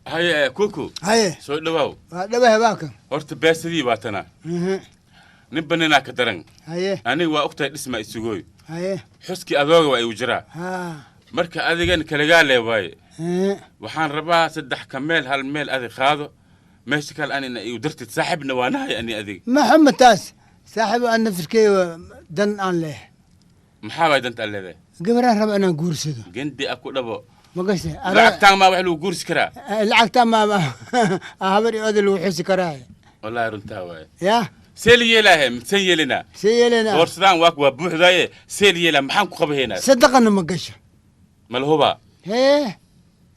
Haye kuku. Haye. Soo dhawaaw. Waa dhawaha baaka. Horta beesadii waa tanaa. Ninba ninaa ka daran. Haye. Aniga waa ogtahay dhisma isugooy. Haye. Xuskii adooga waa igu jiraa. Ha. Marka adigan kaligaa lee waaye. Waxaan rabaa 3 ka meel 1 meel adi qaado. Meesha kale anina igu dartid saaxibna waa nahay ani adiga. Ma xuma taas. Saaxiib aan nafirkey dan aan leh. Maxaa waay danta aan leedahay? Gabaraan raba inaan guursado. Gendi a ku dhabo. Ma gashay? Lacagtaan maa wax lagu guursi karaa? Lacagtaan maa habar iyo oday lagu xusi karaa. Wallaahi runtaa waaye. Yaa? Seel yeelaahe, midsan yeelinaa? See yeelinaa? Boorsadaan waa buuxdaaye, seel yeelaa, maxaan ku qabahaynaa? Sadaqana ma gasho. Ma la hubaa? Hee,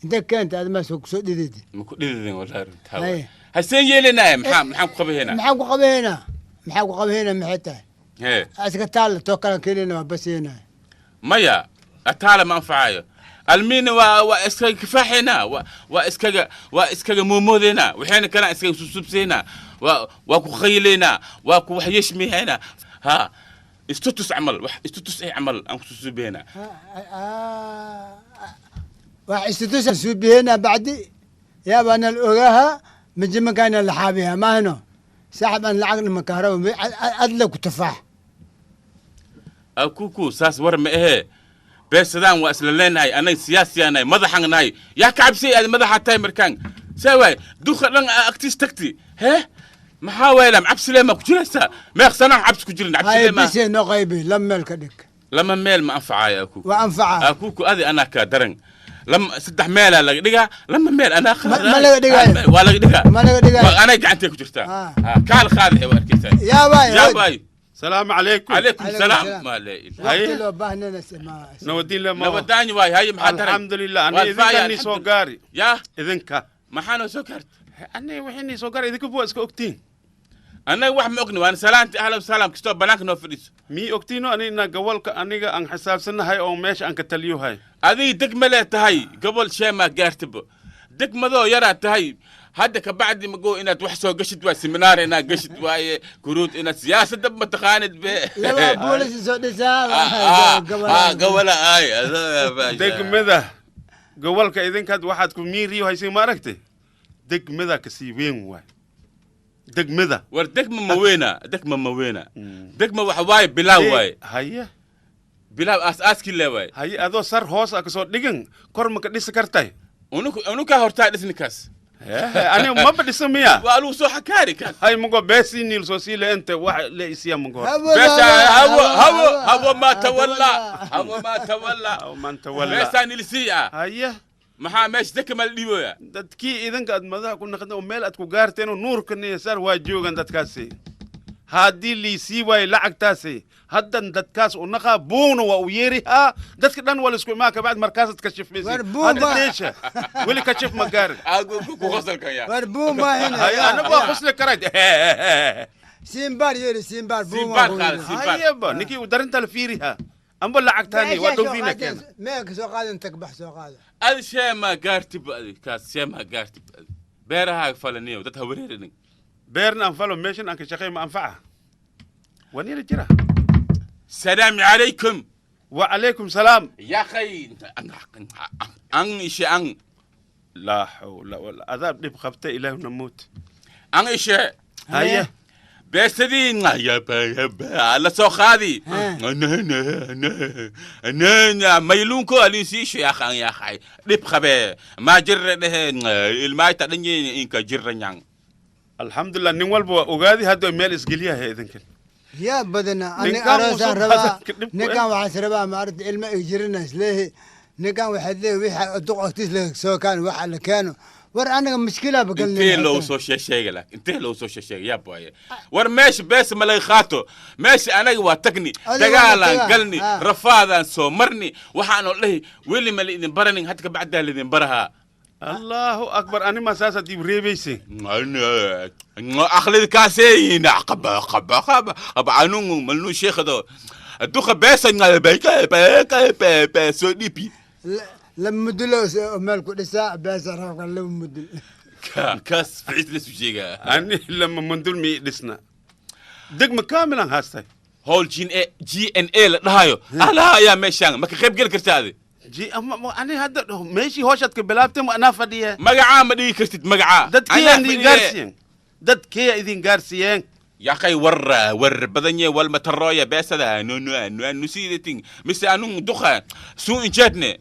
intee keenta aad maa soo kusoo dhididi? Ma ku dhididin wallaahi runtaa waaye. Ha seen yeelinaahe, maxaan ku qabahaynaa? Maxaan ku qabahaynaa? Maxaan ku qabahaynaa maxay tahay? Hee. Iska taalla too kalan keenayna waa baseynaa. Maya, ataala ma anfacayo. Almiina waa iskaga kifaaxeynaa, waa iskaga moomoodeynaa, waxayna kalaan iskaga susubseynaa, waa ku khayleynaa, waa ku waxyeeshmeynaa. Ha, istutus camal, wax istutus ay camal aan ku susubeynaa. Wax istutus suubiheynaa bacdi yaabana la ogaaha majimankaana la xaabiha maahno saaxib aan lacagna makaaraba adla ku tufaax. Akuku saas war ma ahee. Beesadaan waa isla leenahay, anaga siyaasiyaanahay, madaxan nahay. Yaa ka cabsay aad madaxa tahay markaan. Saa waay, duqa dhan agtiis tagti. Hee? Maxaa waay lam cabsi lee ma ku jiraysaa? Meeqsanaan cabsi ku jirin, cabsi lee ma. Hay bisee noo qaybi, lama meel ka dhig. Lama meel ma anfacayo akuku. Waa anfacaa. Akuku adi anaa kaa daran. Lama 3 meelaa laga dhigaa, lama meel anaa qaada. Ma laga dhigaayo? Waa laga dhigaa. Ma laga dhigaayo? Waa anay gacantay ku jirtaa. Kaal qaade waa arkaysaa. Yaa waay. Yaa waay. السلام عليكم. عليكم السلام. ما لا إله. لو باهنا ما نودين لما نوداني واي هاي محاضرة. الحمد لله. أنا إذنك أني سوغاري. يا إذنك ما حنا سكرت. أنا وحني سوغاري إذنك بواسك أكتين. أنا واحد ما أقني وأنا سلامتي أهلا وسهلا كستوب بناك نوفريس. مي أكتينو أنا إن قولك أنا أن حساب سنة هاي أو ماشي أنك تليو هاي. هذه دق ملأت هاي قبل شيء ما قارتب. دق مذو يرى تهي. هذا كبعد ما جو إن توحسوا قشت واي سيمينار إن قشت واي كروت إن سياسة دب متخاند به. لا بولس سود سال. قبل هاي. دق مذا قولك إذن كاد واحد كميري وهاي سي ما ركته. دق مذا كسيوين واي. دق مذا. وردق ما موينا دق ما موينا دق ما وحواي بلا واي. هيا. بلا أس كله واي. هيا هذا صار هوس أكسر دقن كرم كديس كرتاي. ونك هرتاي دسني كاس. أنا ما بدي سميها. وقالوا سو حكاري كان. هاي مجو بس إني السوسي أنت واحد ليس يا مجو. بس هو هو هو ما تولى هو ما تولى. هو ما تولى. بس أنا لسيا. هيا. ما ماش ذاك ما اللي dadkii idinka aad madaxa ku naqdeen oo meel aad ku gaarteen oo nuurka niyasaar waa joogan dadkaasi. Haddii liisii waayo lacagtaasi haddan dadkaas u naqaa buuna waa u yeerihaa dadka dhan waa la isku imaan kabacdi markaasaad kashifmaysid. Hadda deesha weli kashif ma gaarin. Ku qosolkan yaa. War buun ma hina. Anagu waa qosli karaa. Simbaar yeeri simbaar buun. Simbaar qaad simbaar. Hayaba ninkii u darinta la fiirihaa. أم لعقتاني ودوفينا كان. ما سو قاعد أنت كبح سو قاعد. هذا شيء ما قارتي بأدي كاس شيء ما قارتي بأدي. بيرها فلانية ودتها وريرني. بيرنا أنفلو ميشن أنك شقي ما أنفعها. وني رجرة. السلام عليكم. وعليكم سلام. يا أخي أن إيش أن. لا حول ولا عذاب لي بخبته إلى نموت. أن إيش. هيا. بس دي يا با على سوق هذه نه نه نه ميلونكو اليسيش يا اخي يا اخي دب ما جر ده الماي تدني انك جر نيان الحمد لله نين والبو اوغادي هادو ميل اسقليا هي اذنك يا بدنا انا اراس ربا نكان وعس ربا ما ارد الماء يجرنا ليه نكان واحد ليه ويح دق له سو كان وح كانوا war anaga mushkila bagalnay intee loo soo sheegay laakiin intee loo soo sheegay yaa boy war meesh bees ma laga qaato meesh anaga waa tagni dagaalan galni rafaadaan soo marni waxaan oo dhahi weli ma idin baranin hadda ka bacdaa lidin baraha allahu akbar ani ma saasa dib reebayse akhlid kaaseyna qaba qaba qaba qaba anun malnu sheekhdo duqa beesa bayka bayka bay soo dhibi لما مدلو مالك لسا بس رافع لما مدل كاس فعيت لسو شيغا اني لما مندل مي دسنا دق كاملا هاستي هول جين اي جي ان اي لا دهايو الا يا ميشان ما كقيب قال كرتا هذه Ji ani hadda meeshii hooshaad ka bilaabtay ma anaa fadhiya. Magacaa ma dhigi kartid magacaa. Dadkiyaa idin gaarsiiyeen, dadkiyaa idin gaarsiiyeen. يا اخي ور ور بدنيا والمترايا باسدا نو نو نو نسيدتين مس انو دخا سو انجادنا.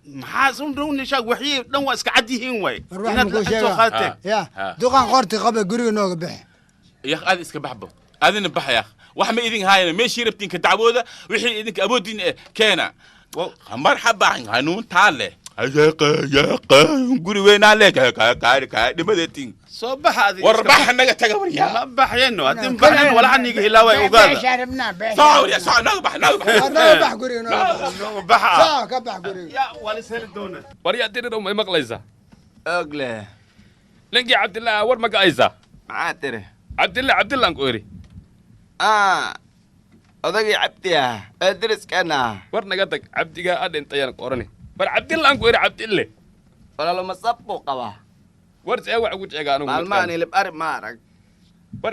Maxaa sun dhowni shaag waxii dhan waa iska cad yihiin way War wax inaad ma kuu lacag soo sheegaa? qaateen. Ya duqan qorti qaba guriga nooga bixi. يا اخي هذا iska baxbo adina bax ya akhi wax ma idin haayana meeshii rabtiin ka dacwooda wixii idinka awoodin keena marxaba hanuun taale yaqa guri weynaa le dhimadeetin. Soo baxa adiga. War baxa naga taga waryaa. Ma baxyeno haddii baxyeno walaxa niga hilaaway ogaada. Soco waryaa soco naga bax naga bax. Nooga bax guriga, nooga bax. Nooga baxa. Soco ka bax guriga. Ya waa la is heli doonaa. War yaa dirirow may maqlaysaa? Ogle. Ninkii Cabdillah war ma ga'aysaa? Maxaa tiri? Cabdillah, Cabdillaan ku iri. Ah, odagii Cabdi ah ee deriskeenna ah? War naga tag, Cabdigaa a dhintayaan ku odhani. War Cabdillaan ku iri, Cabdille. Walaalo, masab buu qabaa. War see wax ugu sheega anugu maalmahan midkaan? Hilib ari ma arag. War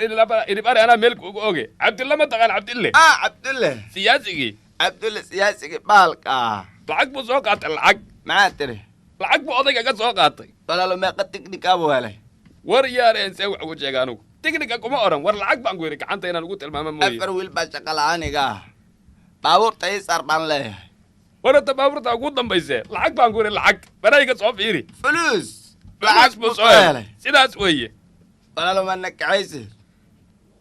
ilib ari anaa meel kuugu oge. Cabdilla ma taqaan? Cabdille. Ah, Cabdulle. Siyaasigii. Cabdulle siyaasigii baalka ah. Lacag buu soo qaatay, lacag. Maxaa tiri? Lacag buu odayga ka soo qaatay. Walaalo, meeqa tignika buu helay? War yaareen see wax ugu sheega anugu tignika kuma odhan. War lacag baan ku yidhi, gacanta inaan ugu tilmaamo mooye. 4 wiil baa shaqa la'aaniga ah, baabuurta ii saar baan leeyahay. War horta baabuurta ugu dambayse lacag baan ku yidhi, lacag barayga soo fiiri. Fuluus. Lacag buu soo helay, sidaas weeye. Walaalo, ma nakacaysi?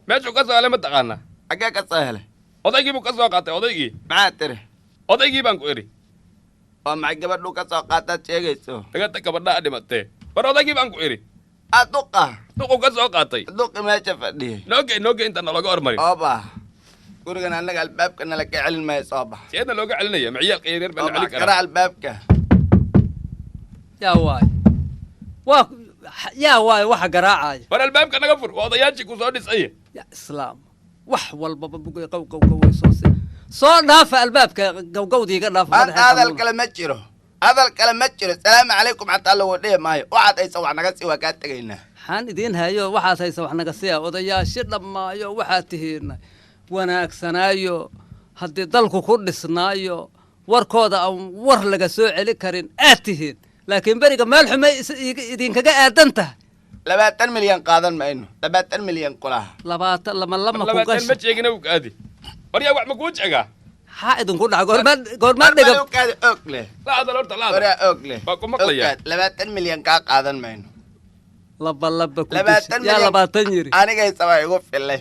Meeshuu ka soo helay ma taqaanaa? Xaggee ka soo helay? Odaygii buu ka soo qaatay, odaygii. Maxaa tiri? Odaygii baan ku idhi. Waa maxay gabadhuu ka soo qaataad sheegayso? Daga tag, gabadhaa dhimatee. War odaygii baan ku idhi. Ah, duqa. Duquu ka soo qaatay. Duqi meesha fadhiyey. Nooge nooge intaan naloga hormarin. Oo bax gurigan, annaga albaabka nala ka celin maayo, soo bax. Seedna looga celinaya? Maciyaalka yaryar baa Soo la celin bax karaa. Karaa albaabka. Yaa waay, waa yaa waay waxa garaacaya? War albaabka naga fur, waa odayaashii ku soo dhisay. Ya islaam, wax walbaba bugay qow qow qow way soo si soo dhaafa albaabka, gawgawdiiga dhaafa. Maanta Madaxa hadal xanuuna. kale ma jiro, hadal kale ma jiro. Salaamu calaykum xataa lagu dhihi maayo. Waxaad haysa wax naga sii, waa kaa tegaynaa. Maxaan idiin hayo? Waxaad haysa wax naga siya? Odayaashi dhammaayo waxaad tihiin wanaagsanaayo, haddii dalku ku dhisnaayo warkooda aan war laga soo celi karin aad tihiin, laakiin beriga meel xumay idinkaga aadan tahay. 20 milyan qaadan mayno, 20 milyan kulaha. 20 lama lama ku 20 ma gasha. sheegina u kaadi. War yaa wax ma kuu sheegaa? Maxaa idinku dhaca? Goormaa goormaa dhiga? Kaadi og leh. La hadal horta, la hadal. Waraa og leh. Waa ku maqlayaa. Ogkaad, 20 milyan kaa qaadan mayno. Laba laba ku 20 gasha yaa milyan. 20 yiri. Anigaysa waa igu filay.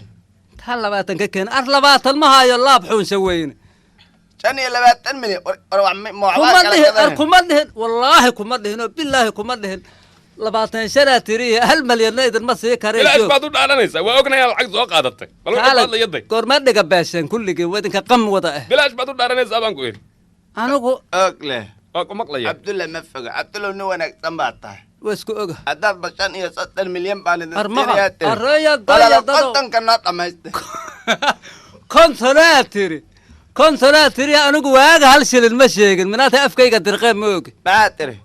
Taa 20 ka keen ar, 20 ma hayo, laab xuunsha weyne. 25 milyan, war wax ma waxbaa Kuma kala dhihin ar gadanaya? Kuma dhihin, wallaahi kuma dhihin oo bilaahi kuma dhihin. 25-aa tiri, 1 malyanna idinma sii karee. Bilaash Joog. baad u dhaalanaysaa, waa ognahay lacag soo qaadatay. Bal waxaad Kaalay, hadlayaday. Goormaa dhiga beesheen kulligii waa idinka qam wada ah. Bilaash baad u dhaaranaysaa baan ku idhi. Anigu Og leh. Waa ku maqlaya. Cabdulle ma fogo, Cabdulle nin wanaagsan baa tahay. Waa isku oga. Haddaadba 35 milyan baan idin Ar maqa, siinayaa tiri. arreeya daya Walaalo, dado. 50-ka noo dhammaystay. 50-aa tiri, 50-aa tiri. Anigu waaga hal shilin ma sheegin minaata afkayga dirqee ma ogi. Maxaa tiri?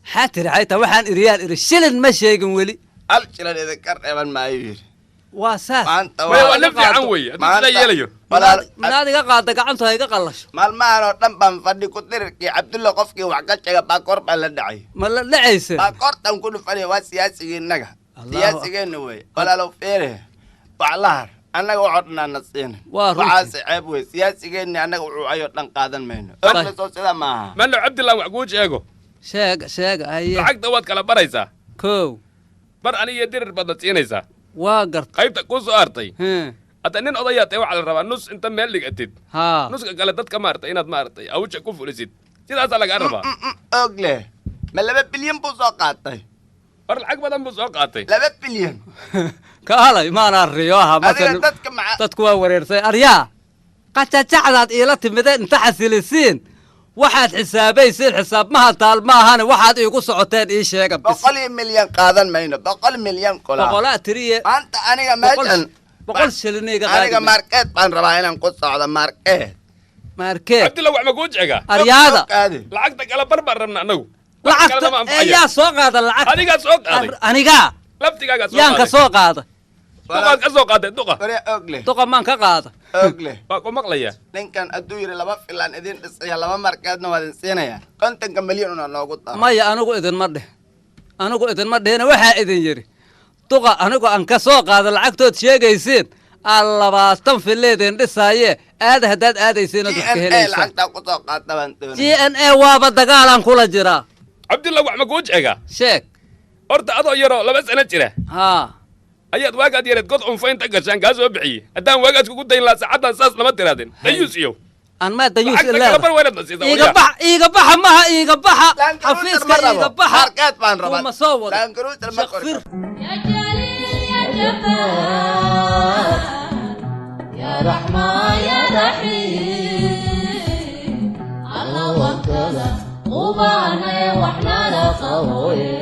Maxaa tiri? Xayta waxaan iriyaan iri, shilin ma sheegin weli. Hal shilin idinka reeban maayo yidhi. Waa saas. Maanta Maya, waa waa nin fiican weeye hadduu sidaa yeelayo. Walaal, minaad iga qaada gacantu ha iga qallasho. Maalmahan oo dhan baan fadhi ku dirirkii Cabdulle, qofkii wax ka sheega baakoor baan la dhacay. Ma la dhacaysa? Baakoortan ku dhufanaya, waa siyaasigii innaga. Allahu Siyaasigeenna wey. Walaalow, feere wax la har, annaga waxoo dhan aan na siina. Waa runtii. Waxaase ceeb wey, siyaasigeenni annaga wuxuu ayoo dhan qaadan mayno. Ogla soo sida maaha. Malo Cabdillah wax kuu sheego. Sheeg, sheeg, haye. Lacagta waad kala baraysaa. Kow. Bar aniga dirir baad na siinaysaa. Waa garta. Qaybta kuu soo hartay Hee. hadda nin odayaa tahay, waxaa la rabaa nus inta meel dhigatid, haa, nuska kale dadka maaragtay inaad maaragtay awsha ku fulisid, sidaasaa lagaa rabaa. Og leh, ma 2 bilyan buu soo qaatay? War lacag badan buu soo qaatay. 2 bilyan? Kaalay, maana riyoha. Adiga Masan dadka maca dadku waa wareersay. Aryaa qajajacdaad iila timide inta xasilisiin, waxaad xisaabaysiin xisaabmaha taal maahane, waxaad iigu socoteen ii sheega bis. 100 milyan qaadan mayno, 100 milyan kula. 100-aa tiriye. Maanta aniga meeshan 100 shilin iga aniga qaadi. Market baan rabaa inaan ku socdo, market. Markeed. Cabdillah wax ma kuu sheegaa? Aryaada. Qaadi. Lacagta kala bar baan rabna annagu. Wax kale Lacagta nama anfacaya. yaa soo qaada lacagta? Adigaa soo qaaday. Anigaa? Laftigaagaa soo Yaan ka qaaday. soo qaada? Duqaad ka soo qaaday duqa. Waree og leh. Duqa maan ka qaada? Og leh. Waa ku maqlayaa. Ninkan hadduu yidhi 2 filaan idin dhisaya, 2 markeedna waa idin siinaya, 50-ka milyan una noogu daro. Maya, anigu idinma dheh, anigu idinma dhehina. Waxaa idin yidhi duqa anigu aan ka soo qaada lacagtood sheegaysiin aan 20 fileedin dhisaaye, aada haddaad aadaysiin ood G wax ka N A helaysaan. Lacagtaa ku soo qaata baan G doonaya. N A waaba dagaalaan kula jiraa. Cabdillah, wax ma kuu sheegaa? Sheeg. Horta adoo yaroo 2 sano jira haa ayaad waagaad yareed god cunfa inta gashaan kaa soo bixiyey. Haddaan waagaad kugu dayn lahaa, saacaddan saas lama tiraadin dayuus iyo aan maa dayuus lacagta kala bar ileeda. waynaad na siisaa. Iiga Waryaa. bax, iiga baxa, maha, iiga baxa. Land Cruiser xafiiska ma rabo. Iiga baxa. Markeed baan rabaa. Kuma soo wado. Land Cruiser ma kori Shaqfir. يا جليل يا جبار، يا رحمن يا رحيم، الله وكلا وبانا واحنا لقوي.